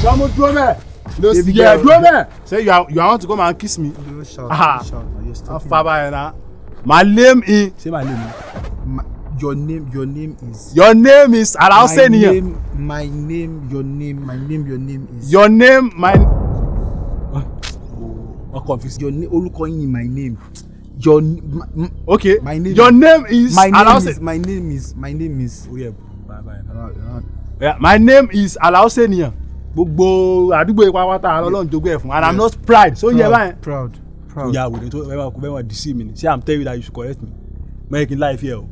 Speaker 4: Sọmú dúró bẹ́ẹ̀. Ló sì
Speaker 3: Baby
Speaker 4: yẹ
Speaker 3: girl.
Speaker 4: dúró bẹ́ẹ̀. Say you want to come and kiss me?
Speaker 3: Don't shout.
Speaker 4: Ah.
Speaker 3: Don't shout. You're stopping.
Speaker 4: Fa báyẹn na. My name is. Say my name.
Speaker 3: Your name. Your name is.
Speaker 4: Your name is Alause
Speaker 3: My
Speaker 4: Niyan.
Speaker 3: name. My name. Your name. My name. Your name is.
Speaker 4: Your name my. Wọ́n confuse.
Speaker 3: Your name. Orúkọ yín ni my name. Your.
Speaker 4: Okay.
Speaker 3: My name.
Speaker 4: Your name is
Speaker 3: My name
Speaker 4: Alause.
Speaker 3: is. My name is. My name is.
Speaker 4: Orí ẹ̀ bye bye. Yeah, my name is Alause Niyan. Gbogbo àdúgbò ipa pátá Ọlọ́run jogún ẹ̀ fún and I'm not pride. So yẹ báyẹn.
Speaker 3: Proud. Proud.
Speaker 4: Ìyá wèrè tó ẹ máa kó bẹ́ẹ̀ máa deceive mi ni. Ṣé I'm tell you that you should correct me? Mẹ́rin kí n láì fi ẹ̀ o.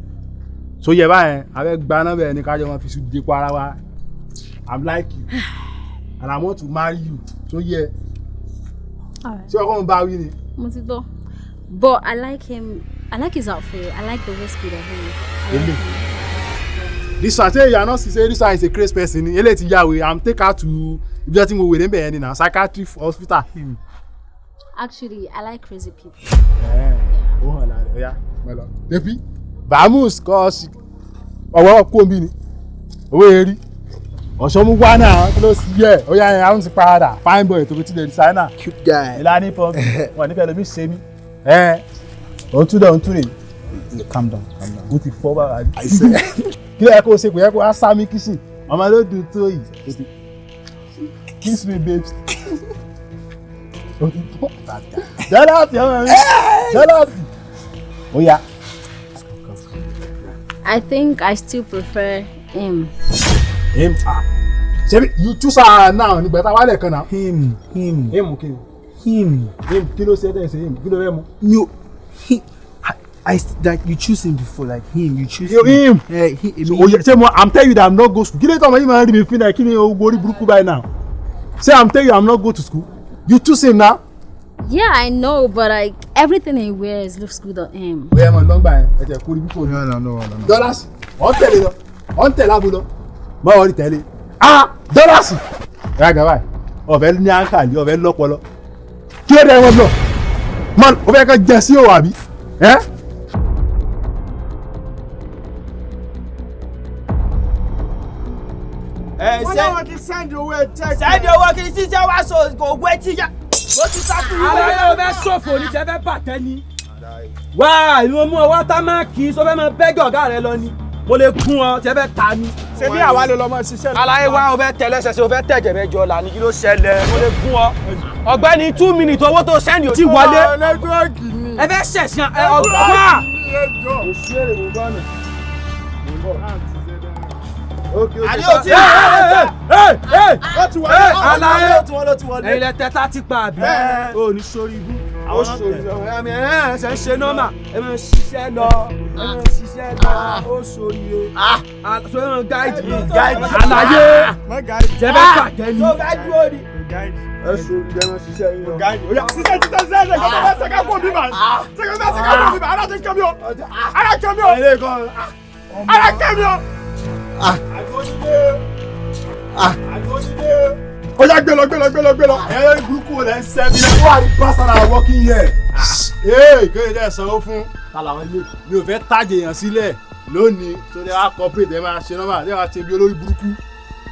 Speaker 4: So yẹ báyẹn, abẹ́ gbaná bẹ́ẹ̀ ni kájọ máa fi sùn dípò ara wa. I'm like you and I want to marry you. So yẹ.
Speaker 7: Alright.
Speaker 4: Ṣé ọkọ mi bá wí ni?
Speaker 7: Mo ti gbọ́. But I like him. I like his outfit. I like the whiskey that he. I like him.
Speaker 4: This one say you are not say this one is a crazy person ni. Eléyìí ti ya wèrè. I'm take her to ibi tí mo wèrè ń bẹ̀ yẹn ni na psychiatric hospital.
Speaker 7: Actually, I like crazy people.
Speaker 4: Ó hàn lára ẹ̀ ọ̀yá mọ́ lọ. Baby, Bamus kọ́ ọ sí ọwọ́ kó mi ni owó erí ọ̀ṣọ́mú wá náà kí ló sì yẹ ọ̀yá yẹn àwọn ti padà fine boy tó fi ti lè designer
Speaker 3: Cute guy.
Speaker 4: ìlànà pọ́ǹpì wọn nífẹ̀ẹ́ lómi ṣe mí ẹ̀ òun tún dẹ̀ òun tún rè
Speaker 3: Calm down. Calm down.
Speaker 4: ó ti fọ́ bàbá mi.
Speaker 3: I said.
Speaker 4: Kí ló yẹ kó o ṣe kò yẹ kó o sá mi kìsì ọmọ ló dùn tó yìí ó ti kiss me babes. Ó ti fọ́ jẹ́lọ́sì ọmọ mi jẹ́lọ́sì ó yá.
Speaker 7: I think I still prefer him.
Speaker 4: Him ah. Ṣebí you choose her now nígbà tá a wálẹ̀ kan náà.
Speaker 3: Him. Him.
Speaker 4: Him kí ni?
Speaker 3: Him.
Speaker 4: Him kí ló ṣe tẹ̀ ṣe him kí ló fẹ́ mu?
Speaker 3: No. He. I like you choose him before, like him. You choose
Speaker 4: You him.
Speaker 3: Yeah, he.
Speaker 4: So, oye, ṣé mo I'm tell you that I'm not go school. Kí ló tó ọmọ yìí máa ń rí mi fín náà kí ni ogun orí burúkú báyìí now? Ṣé I'm tell you I'm not go to school? You choose him now.
Speaker 7: Yeah, I know, but like everything he wears looks good on him.
Speaker 4: Bóyá ẹ mọ̀ lọ́ngbà yẹn, ẹ jẹ́ kó rí bíkò ní.
Speaker 3: No, no, no, no, no.
Speaker 4: Dọ́làsì, ọ̀ ń tẹ̀lé lọ, ọ̀ ń tẹ̀lé abo lọ, báwo ni tẹ̀lé? Ah! Dọ́làsì! Ẹ gà báyìí, ọ̀fẹ́ ní àǹkàlì, ọ̀fẹ́ lọ́pọlọ. Kí ló dé ẹ wọ́n lọ? Man, o fẹ́ kẹ́ jẹ sí òwò àbí? Ẹ́.
Speaker 6: Wọ́n náà wọ́n ti send owó ẹ̀ tẹ́. Send owó kí sísẹ́ wá so kò gbé tí yá. Mo ti sá fún yín.
Speaker 5: Àlàyé o fẹ́ ṣòfò ní tẹ́ fẹ́ bàtẹ́ ni. Wá ìlú mú ọwọ́ tá máa kì í sọ fẹ́ máa bẹ́gẹ̀ ọ̀gá rẹ lọ ni. Mo lè kún ọ tẹ́ fẹ́ ta ni.
Speaker 8: Ṣé bí àwa ló lọ mọ ṣiṣẹ́ lọ?
Speaker 5: Àlàyé wa o fẹ́ tẹ lẹ́sẹ̀ sí o fẹ́ tẹ̀jẹ̀ mẹ́jọ là ní kí ló ṣẹlẹ̀ mo lè kún ọ. Ọ̀gbẹ́ni 2 minutes owó tó send ò tí wọlé.
Speaker 8: Network ni.
Speaker 5: Ẹ fẹ́ ṣẹ̀sìn ẹ ọgbà.
Speaker 6: Àní o ti
Speaker 8: Ó ti wọlé.
Speaker 5: Àlàyé
Speaker 6: ó ti wọlé ó ti wọlé.
Speaker 5: Ẹ̀yin lẹ tẹ tá ti pa àbí. O ní sórí ibú. O sórí ibú. Ẹ ẹ ṣe ń ṣe normal. Ẹ máa ń ṣiṣẹ́ lọ. Ẹ máa ń ṣiṣẹ́ lọ. Ó sórí o. Ṣé ẹ máa ń guide mi? Àlàyé. Jẹ́ bẹ́ẹ̀ pàtẹ́ ni.
Speaker 6: Tó fẹ́ dúró ni.
Speaker 4: Ẹ sori ẹ máa ṣiṣẹ́ yín lọ.
Speaker 8: Ṣiṣẹ́ ṣiṣẹ́ ṣiṣẹ́ ṣe kọ́ bá ṣe ká kó bíbà. Ṣe kọ́ bá ṣe ká kó bíbà. Ara ti kẹ́ mi o. Ara kẹ́ mi o. Ara kẹ́ mi o. Ó yá gbé lọ gbé lọ gbé lọ gbé lọ.
Speaker 4: Ẹyẹ burúkú rẹ̀ ń sẹ́bi. Who are the bastard that are working here? Ee, kéde tẹ́ ẹ sanwó fún. Ta làwọn ilé? Mi ò fẹ́ tàjẹ̀ èèyàn sílẹ̀ lónìí tó lè wá corporate ẹ máa ṣe nọ́mbà ẹ máa ṣe bí olórí burúkú.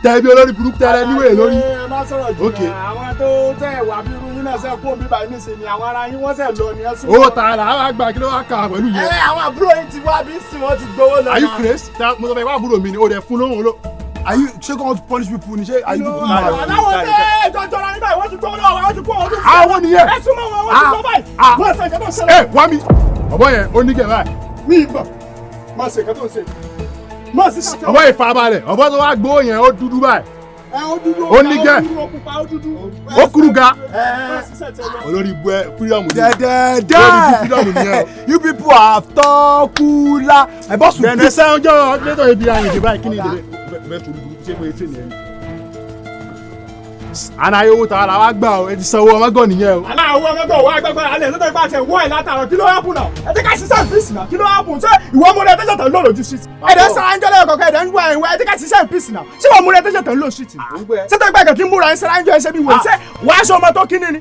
Speaker 4: Tẹ bí olórí burúkú tẹ́lẹ̀ níwèé lórí.
Speaker 8: Ẹ má sọ̀rọ̀ jù
Speaker 4: Ok.
Speaker 8: náà. Àwọn tó tẹ̀ wá bí irú yín náà ṣe kó bíbà yín nísìnyí ni àwọn ará yín wọ́n ṣẹ̀ lọ ni ẹ sún.
Speaker 4: Owó ta là á gbà kí ló wá kà pẹ̀lú yẹn.
Speaker 6: Ẹ àwọn àbúrò yín ti wá bí sí wọ́n ti gbowó lọ.
Speaker 4: Are you crazy? Mo sọ fẹ́ wá àbúrò mi ni o rẹ̀ fún lóhùn ló.
Speaker 3: Are you ṣé kò punish people ni ṣé are you people mad?
Speaker 8: Aláwọ̀ tẹ́ ẹjọ́ jọra nígbà yìí wọ́n ti gbowó lọ́wọ́ wọ́n ti kó wọn tó.
Speaker 4: Àwọn nìyẹn.
Speaker 8: Ẹ súnmọ́ wọn wọ́n ti gbọ́ báyìí. Wọ́n ṣe nǹkan tó ń ṣẹlẹ̀.
Speaker 4: Ẹ wá mi. Ọ̀bọ yẹn ó ní kẹ̀ báyìí.
Speaker 8: Mi ì mọ̀. Má ṣe nǹkan tó ń ṣe. Má ṣe ṣe.
Speaker 4: Ọ̀bọ yìí farabalẹ̀. Ọ̀bọ tó wá gbowó yẹn ó dúdú báyìí.
Speaker 8: Ẹ ó dúdú.
Speaker 4: Ó ní gẹ̀.
Speaker 8: Ó dúdú ó pupa ó dúdú.
Speaker 4: Ó kúrú ga.
Speaker 8: Má ṣiṣẹ́ tẹ lọ.
Speaker 4: Olórí ibú ẹ freedom ni.
Speaker 3: Dẹ́dẹ́dẹ́.
Speaker 4: Olórí ibú freedom ni ẹ.
Speaker 3: You people have tọ́kùlá. My boss will
Speaker 4: Bẹ̀rẹ̀ sẹ́wọ́n jọ́ ọdún ibi àyìn ìdìbò kí ni ìdìbò bẹ́ẹ̀ sọ̀rọ̀ burúkú ṣé mo ṣe nìyẹn ni. Àná owó tàwa la wá gbà o, ẹ ti sanwó ọmọgàn nìyẹn o.
Speaker 8: Aláwọ̀ ọmọgbọ̀n wà gbàgbọ́ alẹ́ lọ́dọ̀ ìgbà tẹ̀ wọ́ ẹ̀ látàrọ̀ kí ló hápùn náà? Ẹ jẹ́ ká ṣiṣẹ́ ìpínsì náà kí ló hápùn? Ṣé ìwọ múra ẹ tẹ́jọ́ tẹ̀ ń lò lójú sí? Ẹ̀dẹ̀ sára ń jọ́lẹ̀ kọ̀ọ̀kan ẹ̀dẹ̀ ń wá ẹ̀wọ̀ ẹ jẹ́ ká ṣiṣẹ́ ìpínsì náà. Ṣé ìwọ múra ẹ tẹ́jọ́ tẹ̀ ń lò sí ti? Ṣé tó gbàgbẹ́ kí múra ẹ sára ń jọ ẹṣẹ́ bí wò? Ṣé wàá aṣọ ọmọ tó kíní ni?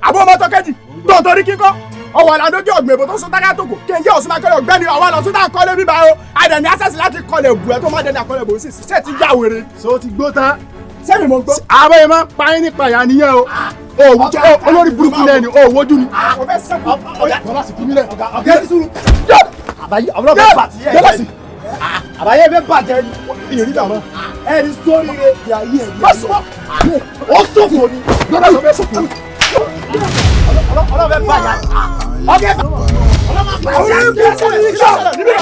Speaker 8: Àbọ̀ ọmọ tó kẹ́jì? Tó torí kíkọ́? Ọwọ́ àlàdójú ọ̀gbìn èbó tó sún tágá tó kù kí n jẹ́ òsùn máa kọ́lé ọ̀gbẹ́ni àwọn àlọ́sùn tá a kọ́lé bíbá o àdẹ̀ní access láti kọ́lé bù ẹ́ tó má dẹ́ni àkọ́lé bò sí ṣé ti já wèrè.
Speaker 4: Ṣé o ti gbó tán?
Speaker 8: Sẹ́mi mo gbó.
Speaker 4: Àwọn èèyàn máa ń pa yín nípa ìyá nìyẹn o. O wojú olórí burúkú lẹ́ni o wojú ni.
Speaker 8: Mo fẹ́ sẹ́kù.
Speaker 4: Bọ́lá sì fi mí lẹ̀.
Speaker 6: Ọ̀gá ẹni sùúrù. Àbáyé àwọn ọ̀gá bàtì yẹ.
Speaker 4: Bọ́lá sì.
Speaker 6: Àbáyé fẹ́ bàjẹ́ ni.
Speaker 4: Ìyẹn nígbà mọ́.
Speaker 6: Ẹni sóríire ni ayé ẹ̀.
Speaker 4: Má sọ.
Speaker 6: Ó ṣòfò ni.
Speaker 4: Bọ́lá sì fẹ́ sọ̀kò.
Speaker 6: Ọlọ́run fẹ́ bàjẹ́. Ọ̀gá ẹ̀
Speaker 8: Àwọn ẹgbẹ́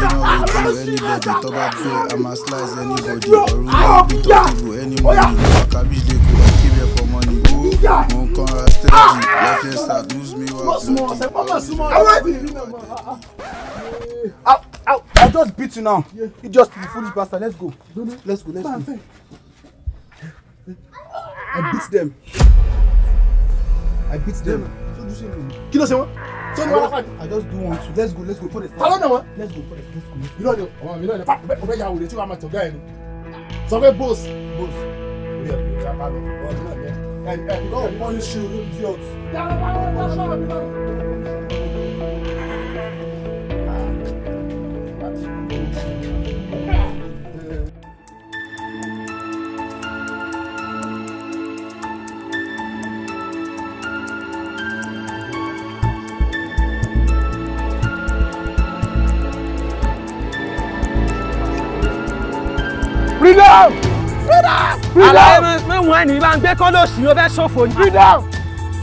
Speaker 1: Anybody tó bá fẹ́, I must slice anybody. Ọ̀run yóò bí tọ́tìbù any money. Wakabi dey go, I keep here for money. Mo ń kanra steady, left hand side moves me wá bloody.
Speaker 3: I'll just beat you now. You just be foolish bastard. Let's go. Let's go. Let's go. I beat them. I beat them.
Speaker 4: Kí ló ṣe wọ́n? Ṣé ni wọ́n lápá ni?
Speaker 3: I just do one two. Let's go. Let's go. Put it.
Speaker 4: Ta ló nà wọ́n?
Speaker 3: Let's go. Put it. Let's go.
Speaker 4: Irọ́ ni ọmọ mi náà ni ọbẹ̀ ya wèrè tí wàá máa tọ̀gá ẹ̀ ni. Sọ pé boss boss. Orí ẹ̀ kò yá ká lọ, ọmọ mi náà ni ẹ. Ẹ ẹ
Speaker 3: God punish you, idiot.
Speaker 4: Freedom!
Speaker 5: Àlàyé mẹ́wọ̀n ẹni bá ń gbé kọ́ lóṣù yóò fẹ́ ṣòfò ní.
Speaker 4: Freedom!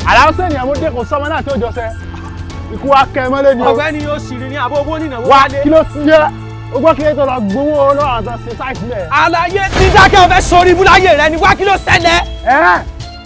Speaker 4: Àlàó sẹ́ni àwọn dé kò sọ́mọ náà tí ó jọ sẹ́. Ikú wa kẹ́ ẹ mọ́lẹ́ ni o.
Speaker 5: Ọ̀gbẹ́ni yóò sì rí ní àbó owó nínà
Speaker 4: Wá kí ló sì yẹ? O gbọ́ kí ló tó lọ gbowó lọ́wọ́ àtọ̀ sí sáìtì mẹ́.
Speaker 5: Àlàyé dídákẹ́ o fẹ́ sórí ibú láyé rẹ ni wá kí ló ṣẹlẹ̀.
Speaker 4: Ẹ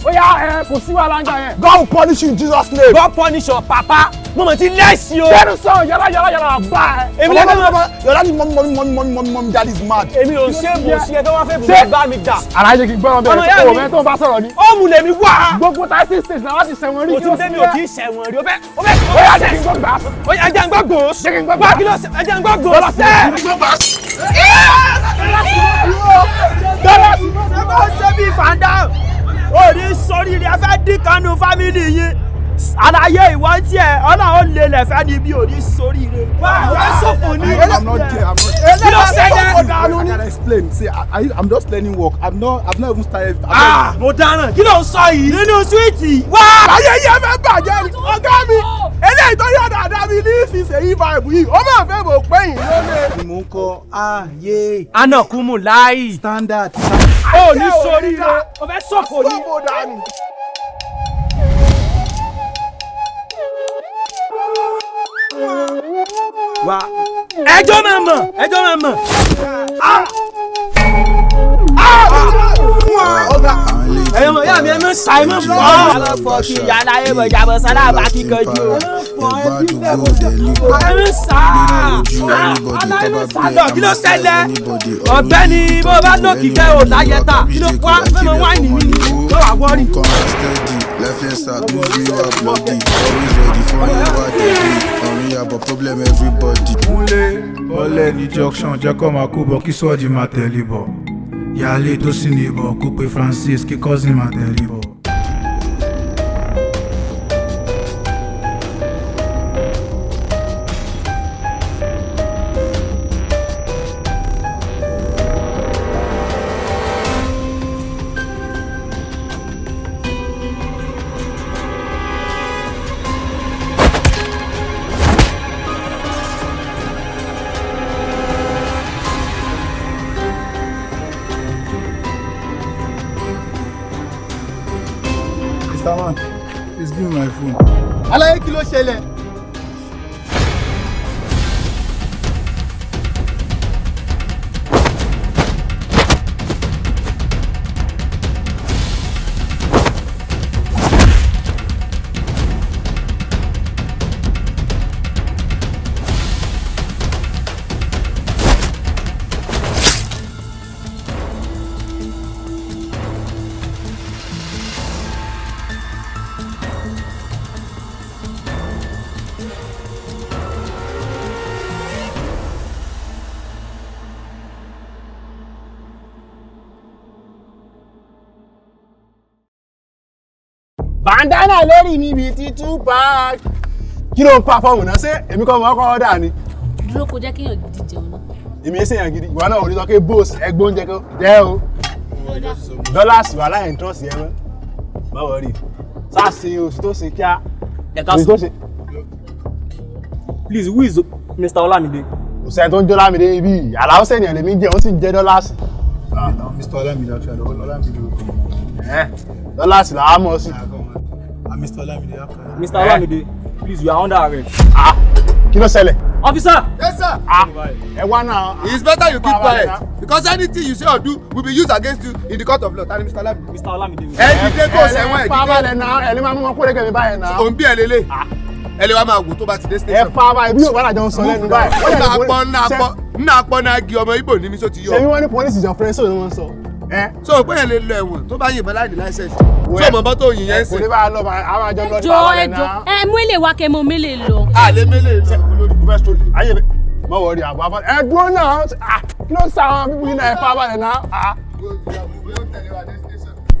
Speaker 4: ó yá ẹ kò sí wàhálà ń gbà yẹn.
Speaker 3: God will punish you in Jesus' name.
Speaker 5: God punish your papa. Mo mọ̀ ti lẹ́sì o.
Speaker 4: Bẹ́ẹ̀ni sọ̀rọ̀ yàrá yàrá yàrá bá ẹ.
Speaker 5: Èmi lẹ́gbẹ̀ẹ́ mọ̀.
Speaker 3: Your daddy mommy mommy mommy mommy mommy mommy daddy is mad.
Speaker 5: Èmi ò ṣe bò sí ẹ fẹ́ wá fẹ́ bò
Speaker 4: Ṣé-
Speaker 5: bá mi jà.
Speaker 4: Àlàyé kì í gbọ́ràn
Speaker 5: Ọmọ
Speaker 4: bẹ́ẹ̀
Speaker 5: ìyá
Speaker 4: o
Speaker 5: mi.
Speaker 4: mẹ́ tó ń bá sọ̀rọ̀ ni.
Speaker 5: Ó mú lèmi wá.
Speaker 4: Gbogbo 36 states náà wá ti ṣẹ̀wọ̀n rí
Speaker 5: O
Speaker 4: kí
Speaker 5: ti
Speaker 4: ló
Speaker 5: dé
Speaker 4: sì
Speaker 5: mi ò tí
Speaker 4: yẹ.
Speaker 5: ì ṣẹ̀wọ̀n rí. O fẹ́ o fẹ́
Speaker 4: Ó yá jẹ́ kí n gbọ́ gbà.
Speaker 5: Ó yá jẹ́ n gbọ́ gbòós.
Speaker 4: Jẹ́ kí n gbọ́
Speaker 5: Wá
Speaker 4: gbà.
Speaker 5: kí ló ṣe ẹ jẹ́ n gbọ́ gbòós. Sẹ́.
Speaker 6: Ṣé bá ṣe bí fàndà? Òní sóríire ẹ fẹ́ dín kanu fámìlì yín. Àlàyé ìwọ tiẹ̀ ọlọ́run lè lẹ̀ fẹ́ ni bí òní sóríire. Wà á ṣòfò ní.
Speaker 3: I'm not there. I'm not there.
Speaker 5: Kí ló ṣẹlẹ̀?
Speaker 3: I can explain. See, I'm just learning work. I've not even started.
Speaker 5: Ah, mo dáràn. Kí ló ń sọ yìí?
Speaker 6: Nínú súwìtì.
Speaker 8: Wá ayé yẹn fẹ́ bàjẹ́ ni ọ̀gá mi eléyìí tó yọ̀ dáadáa mi ní ìsinsìnyí vibe yìí ó máa fẹ́ mọ̀ pé yìí ló lè.
Speaker 1: Ni mò ń kọ ayé.
Speaker 5: Anakumu láì.
Speaker 1: Standard.
Speaker 5: Ó ní sóríire. O fẹ́ ṣòfò ní.
Speaker 8: Ṣòfò dànù.
Speaker 6: Wá.
Speaker 5: Ẹjọ́ máa mọ̀, ẹjọ́ máa mọ̀. Ẹ̀yin ọmọ ìyá mi ẹ mọ̀ ṣá ẹ mọ̀ fọ́.
Speaker 6: Ọlọ́fọ̀ kí ìyá aláyé mọ̀ jábọ̀ sálábà kíkanjú.
Speaker 1: Ẹ̀gbọ́n àdúgbò dẹ̀ nígbà.
Speaker 5: Ẹ mọ̀ ṣá.
Speaker 1: Ojú anybody tó bá bẹ́ẹ̀
Speaker 5: Àlọ́ kí ló ṣẹlẹ̀? Ọ̀gbẹ́ni bó bá lókìkẹ́ ò láyẹ̀ta. Kí ló wá fẹ́ mọ wáìnì mi ni? Ló wà wọ́rì.
Speaker 1: Come steady, left hand side, move me up bloody. Always ready for you, what they do. Ọ̀run yàbọ̀ problem everybody.
Speaker 3: Kúnlé bọ́lẹ̀ ní junction jẹ́ kó máa kó bọ̀ kí sọ́ọ̀jì máa tẹ̀lé bọ̀. Ìyáálé tó sì ní ìbọ̀ kó pe Francis kí cousin máa tẹ̀lé bọ̀. Mr. Man, please give me my phone.
Speaker 4: Aláyé kí ló ṣẹlẹ̀? Bandana lórí mi bíi ti Tupac. Kí ló ń pa fọ́ọ̀mù náà? Ṣé èmi kọ́ mọ́ ọkọ̀ ọ̀dà ni?
Speaker 7: Dúró kó jẹ́ kéèyàn gidi jẹun náà.
Speaker 4: Èmi ẹ ṣèyàn gidi, ìwọ náà ò ní sọ pé bóòsì ẹgbẹ́ oúnjẹ kan jẹ́ o. Dọ́làsì wà láyé trọ́ọ̀sì ẹ mọ́. Báwo rí? Sáàsì oṣù tó ṣe kíá. Oṣù tó ṣe.
Speaker 9: Please, who is Mr. Olamide?
Speaker 4: Kò sẹ́ni tó ń jọ́ Lámìdé ibi. Àlàó sẹ́ni lèmi jẹ́, ó sì ń jẹ́ dọ́làsì.
Speaker 3: Mr. Olamide actually, Olamide will come.
Speaker 4: Dọ́làsì làá mọ̀ sí.
Speaker 3: Mr. Olamide actually.
Speaker 9: Mr. Olamide, please, you are under arrest.
Speaker 4: Ah, kí ló ṣẹlẹ̀?
Speaker 9: Officer!
Speaker 10: Yes, sir.
Speaker 4: Ah, ẹ wá náà.
Speaker 10: It's better you keep quiet because anything you say or do will be used against you in the court of law. Tani Mr. Olamide.
Speaker 9: Mr. Olamide.
Speaker 10: Ẹ dìde kó sẹ́wọ̀n ẹ
Speaker 4: Ẹ
Speaker 10: dìde.
Speaker 4: farabalẹ̀ náà, ẹ lè máa mú wọn kó lẹ́gẹ̀ẹ́ mi báyẹn náà.
Speaker 10: Òun bí ẹ lélẹ̀. Ẹ lè wá máa wò tó bá ti dé
Speaker 4: Ẹ
Speaker 10: station.
Speaker 4: farabalẹ̀ bí Yorùbá làjọ ń sọ lẹ́nu báyìí.
Speaker 10: Nná pọ́ nná pọ́ nná pọ́ náà gi ọmọ Ibo ní mi só ti yọ.
Speaker 4: Ṣé wọ́n ní police is your friend sóò ni wọ́n sọ?
Speaker 10: So pé yẹn lè lọ ẹ̀wọ̀n tó bá yìnbọn láì ní láìsẹ̀sì. So mọ̀ bọ́ tó yìn yẹn
Speaker 4: Kò
Speaker 10: sìn.
Speaker 4: ní bá a lọ, àwọn àjọ lọ ní
Speaker 7: Ẹjọ́
Speaker 4: farabalẹ̀
Speaker 7: ẹjọ́
Speaker 4: náà.
Speaker 7: ẹ mú èlé wa kẹ́ mọ mélè lọ.
Speaker 10: A lè mélè lọ.
Speaker 4: Ayé mi, má wọrí àbọ̀ àbọ̀. Ẹ dúró náà, kí ló ń sa àwọn bíbí yìí náà ẹ farabalẹ̀ náà?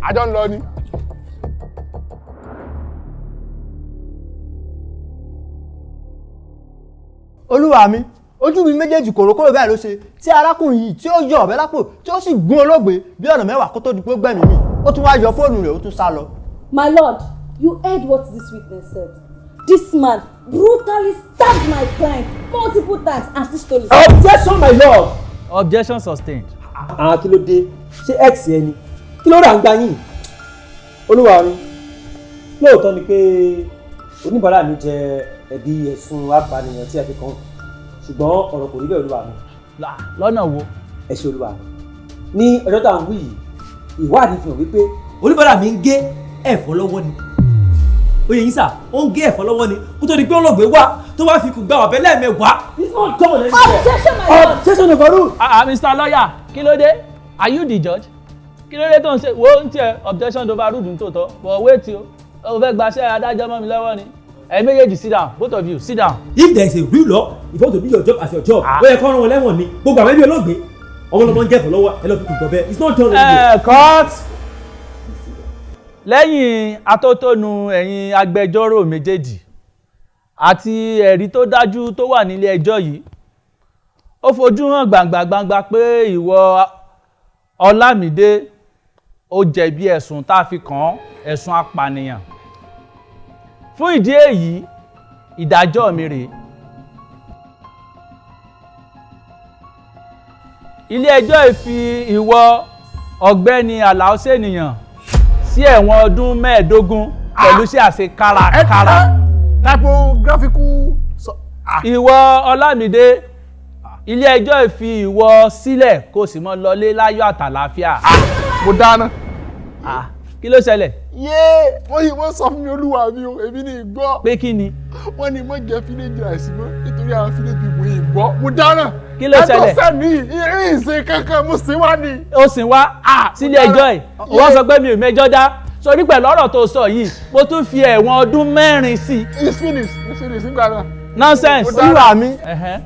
Speaker 4: Àjọ ń lọ ni.
Speaker 6: Olúwa mi, ojú mi méjèèjì kòrókòrò báyìí ló ṣe tí arákùnrin yìí tí ó yọ ọ̀bẹ lápò tí ó sì gún olóògbé bí ọ̀nà mẹ́wàá kó tó di pé ó gbẹ̀mí mì ó tún wá yọ fóònù rẹ̀ ó tún sá lọ.
Speaker 7: My lord, you heard what this witness said. This man brutally stabbed my client multiple times and still stole his.
Speaker 9: Objection, my lord!
Speaker 5: Objection sustained.
Speaker 9: Àwọn kí ló dé? Ṣé x yẹn ni? Kí ló rà ń gba yín? Olúwa mi, lóòótọ́ ni pé oníbàárà mi jẹ ẹ̀bi ẹ̀sùn apànìyàn tí ẹ fi kàn án. Ṣùgbọ́n ọ̀rọ̀ kò rí bẹ́ẹ̀ olúwa mi.
Speaker 5: Lọ́nà wo?
Speaker 9: Ẹ ṣe olúwa mi. Ní ọjọ́ tá à ń wí yìí, ìwádìí fi hàn wípé oníbàárà mi ń gé ẹ̀fọ́ lọ́wọ́ ni. Oyè yín sà, ó ń gé ẹ̀fọ́ lọ́wọ́ ni kó tó di pé olóògbé wá tó wá fi kù gba ọ̀bẹ lẹ́ẹ̀mẹwàá. It's not done anymore.
Speaker 7: Objection, my lord.
Speaker 9: Objection overruled.
Speaker 5: Ah, Mr. Lawyer, kí ló dé? Are you the judge? Kí ló dé tó ń ṣe? Wo ń tiẹ̀ objection overruled ní tòótọ́. But wait o, o fẹ́ gbaṣẹ́ adájọ́ mọ́ mi lọ́wọ́ ni. Ẹ̀yin méjèèjì sit down, both of you sit down.
Speaker 9: If there is a real law, if you want to do your job as your job, ó yẹ kó rán wọn lẹ́wọ̀n ni. Gbogbo àwọn ẹbí olóògbé, ọmọ ọlọmọ ń jẹ́fọ̀ lọ́wọ́, ẹ lọ fi kù gbọ̀bẹ. It's not done anymore.
Speaker 5: Ẹ court.
Speaker 11: Lẹ́yìn atótónu ẹ̀yin agbẹjọ́rò méjèèjì àti ẹ̀rí tó dájú tó wà nílé ẹjọ́ yìí, ó fojú hàn gbangba gbangba pé ìwọ Ọlámídé ó jẹ̀bi ẹ̀sùn tá a fi kàn án, ẹ̀sùn apànìyàn. Fún ìdí èyí, ìdájọ́ mi rèé. Ilé ẹjọ́ yìí fi ìwọ ọ̀gbẹ́ni Àlàó Ṣènìyàn sí ẹ̀wọ̀n ọdún 15 pẹ̀lú iṣẹ́ àṣekárakára.
Speaker 4: Typographical.
Speaker 11: Ìwọ Ọlámídé, ilé ẹjọ́ yìí fi ìwọ sílẹ̀ kó o sì mọ́ lọlé láyọ̀ àtàlàáfíà.
Speaker 4: Mo dáná.
Speaker 11: Kí ló ṣẹlẹ̀?
Speaker 4: Yéé, wọ́n yìí wọ́n sọ fún mi, olúwa mi o, èmi ní gbọ́.
Speaker 11: Pé kí ni?
Speaker 4: Wọ́n ní mo jẹ village rice mọ́ nítorí àwọn village people yìí gbọ́. Mo dáná.
Speaker 11: Kí ló ṣẹlẹ̀?
Speaker 4: Ẹjọ́ sẹ́mi ìṣe kankan, mo sì wá ni.
Speaker 11: Ó sì wá sílé ẹjọ́ ẹ̀, wọ́n sọ pé mi ò mẹjọ́ dá. Sórí pẹ̀lú ọ̀rọ̀ tó sọ yìí, mo tún fi ẹ̀wọ̀n ọdún 4 sí i.
Speaker 4: It's finished, it's finished nígbà náà.
Speaker 11: Nonsense.
Speaker 6: Olúwa mi,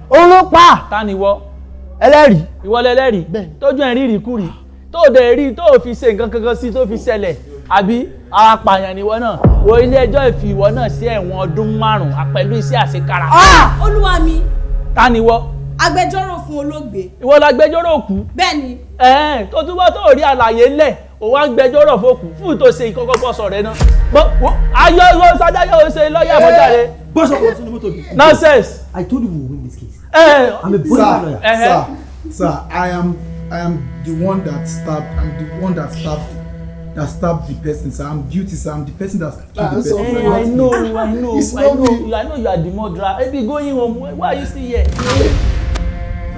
Speaker 6: òun ló pa.
Speaker 11: Ta ni ìwọ?
Speaker 6: Ẹlẹ́rìí.
Speaker 11: Ìwọ lẹlẹ́rìí. Tójú ẹ̀ rírì kúrì, tó dẹ̀ rí tó fi ṣe nǹkan kankan sí tó fi ṣẹlẹ̀, àbí apààyàn ni ìwọ náà. Wo ilé ẹjọ́ ìfi ìwọ náà sí ẹ̀wọ̀n ọdún 5 pẹ̀lú iṣẹ́ àṣekára.
Speaker 7: Olúwa mi.
Speaker 11: Ta ni ìwọ?
Speaker 7: Agbẹjọ́rò fún olóògbé.
Speaker 11: Ìwọ lágbẹjọ́rò òkú.
Speaker 7: Bẹ́ẹ̀ni.
Speaker 11: Tó túbọ̀ tó rí àlàyé ńlẹ̀, ò wá ń gbẹjọ́rò fókù fún tó ṣe ìkọ́kọ́ bọ́sọ̀ rẹ náà. Ayọ̀ ìwọ sádájọ́ ò ṣe lọ́ọ̀yà àbọ̀jáde.
Speaker 9: Bọ́sọ̀ kò sínú mọ́tò mi.
Speaker 11: Nonsense.
Speaker 9: I told you we will win this case. I'm a bona fide lawyer.
Speaker 3: Sir, I am the one that stabbed. I'm the one that stabbed. That stabbed the person, sir. I'm guilty, sir. I'm the person that killed the person.
Speaker 11: Hey, I know, I know, I know. I know you are the murderer. Hey, be going home. Why are you still here?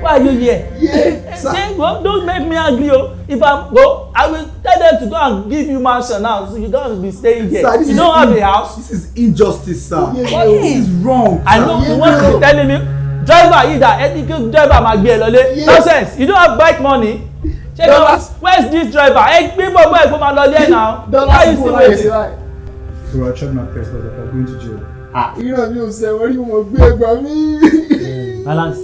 Speaker 11: Why are you here?
Speaker 3: Yeah, sir.
Speaker 11: Say, well, don't make me angry, oh. If I'm go, I will tell them to go and give you mansion now, so you don't be staying here.
Speaker 3: Sir, this
Speaker 11: you
Speaker 3: is
Speaker 11: don't have a house.
Speaker 3: This is injustice, sir.
Speaker 11: What?
Speaker 3: This is wrong.
Speaker 11: I know you want to be telling me, driver either, any good driver ma gbé ẹ lọlé. Nonsense. You don't have bike money. Where's this driver? Ẹ gbé bọ̀bọ̀ ẹ̀ kó máa lọ lé ẹ̀ now. Why you still waiting?
Speaker 3: Bro, I tried my best, but I'm going to jail.
Speaker 4: Ìran mi ò sẹ̀wọ̀n rí, mo gbé ẹgbàá mi.
Speaker 9: Balance.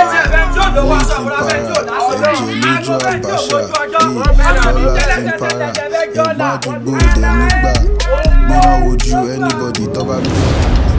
Speaker 1: Ẹ̀jẹ̀ lójú àbàṣà, dọ́là ti ń para, ẹ̀gbọ́n àdúgbò dẹ̀ nígbà, gbéná wojú anybody tó bá bẹ̀rẹ̀.